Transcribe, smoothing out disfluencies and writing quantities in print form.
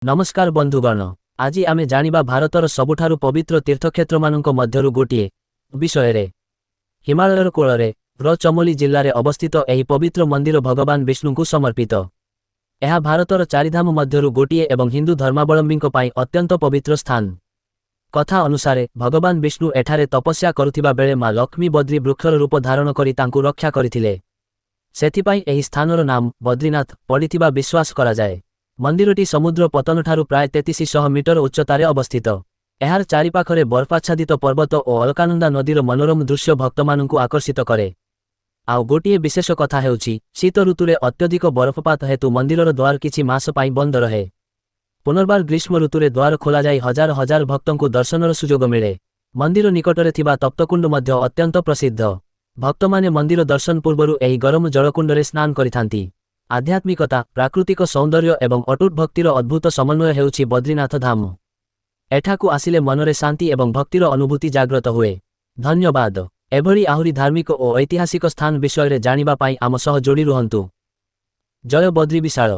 ନମସ୍କାର ବନ୍ଧୁଗଣ, ଆଜି ଆମେ ଜାଣିବା ଭାରତର ସବୁଠାରୁ ପବିତ୍ର ତୀର୍ଥକ୍ଷେତ୍ରମାନଙ୍କ ମଧ୍ୟରୁ ଗୋଟିଏ ବିଷୟରେ। ହିମାଳୟର କୋଳରେ ର ଚମୋଲି ଜିଲ୍ଲାରେ ଅବସ୍ଥିତ ଏହି ପବିତ୍ର ମନ୍ଦିର ଭଗବାନ ବିଷ୍ଣୁଙ୍କୁ ସମର୍ପିତ। ଏହା ଭାରତର ଚାରିଧାମ ମଧ୍ୟରୁ ଗୋଟିଏ ଏବଂ ହିନ୍ଦୁ ଧର୍ମାବଲମ୍ବୀଙ୍କ ପାଇଁ ଅତ୍ୟନ୍ତ ପବିତ୍ର ସ୍ଥାନ। କଥା ଅନୁସାରେ ଭଗବାନ ବିଷ୍ଣୁ ଏଠାରେ ତପସ୍ୟା କରୁଥିବା ବେଳେ ମା ଲକ୍ଷ୍ମୀ ବଦ୍ରି ବୃକ୍ଷର ରୂପ ଧାରଣ କରି ତାଙ୍କୁ ରକ୍ଷା କରିଥିଲେ। ସେଥିପାଇଁ ଏହି ସ୍ଥାନର ନାମ ବଦ୍ରିନାଥ ପଡ଼ିଥିବା ବିଶ୍ୱାସ କରାଯାଏ। ମନ୍ଦିରଟି ସମୁଦ୍ର ପତନଠାରୁ ପ୍ରାୟ 3300 ମିଟର ଉଚ୍ଚତାରେ ଅବସ୍ଥିତ। ଏହାର ଚାରିପାଖରେ ବରଫାଚ୍ଛାଦିତ ପର୍ବତ ଓ ଅଲକାନନ୍ଦା ନଦୀର ମନୋରମ ଦୃଶ୍ୟ ଭକ୍ତମାନଙ୍କୁ ଆକର୍ଷିତ କରେ। ଆଉ ଗୋଟିଏ ବିଶେଷ କଥା ହେଉଛି, ଶୀତ ଋତୁରେ ଅତ୍ୟଧିକ ବରଫପାତ ହେତୁ ମନ୍ଦିରର ଦ୍ୱାର କିଛି ମାସ ପାଇଁ ବନ୍ଦ ରହେ। ପୁନର୍ବାର ଗ୍ରୀଷ୍ମ ଋତୁରେ ଦ୍ୱାର ଖୋଲାଯାଇ ହଜାର ହଜାର ଭକ୍ତଙ୍କୁ ଦର୍ଶନର ସୁଯୋଗ ମିଳେ। ମନ୍ଦିର ନିକଟରେ ଥିବା ତପ୍ତକୁଣ୍ଡ ମଧ୍ୟ ଅତ୍ୟନ୍ତ ପ୍ରସିଦ୍ଧ। ଭକ୍ତମାନେ ମନ୍ଦିର ଦର୍ଶନ ପୂର୍ବରୁ ଏହି ଗରମ ଜଳକୁଣ୍ଡରେ ସ୍ନାନ କରିଥାନ୍ତି। ଆଧ୍ୟାତ୍ମିକତା, ପ୍ରାକୃତିକ ସୌନ୍ଦର୍ଯ୍ୟ ଏବଂ ଅଟୁଟ ଭକ୍ତିର ଅଦ୍ଭୁତ ସମନ୍ୱୟ ହେଉଛି ବଦ୍ରିନାଥ ଧାମ। ଏଠାକୁ ଆସିଲେ ମନରେ ଶାନ୍ତି ଏବଂ ଭକ୍ତିର ଅନୁଭୂତି ଜାଗ୍ରତ ହୁଏ। ଧନ୍ୟବାଦ। ଏଭଳି ଆହୁରି ଧାର୍ମିକ ଓ ଐତିହାସିକ ସ୍ଥାନ ବିଷୟରେ ଜାଣିବା ପାଇଁ ଆମ ସହ ଯୋଡ଼ି ରୁହନ୍ତୁ। ଜୟ ବଦ୍ରି ବିଶାଳ।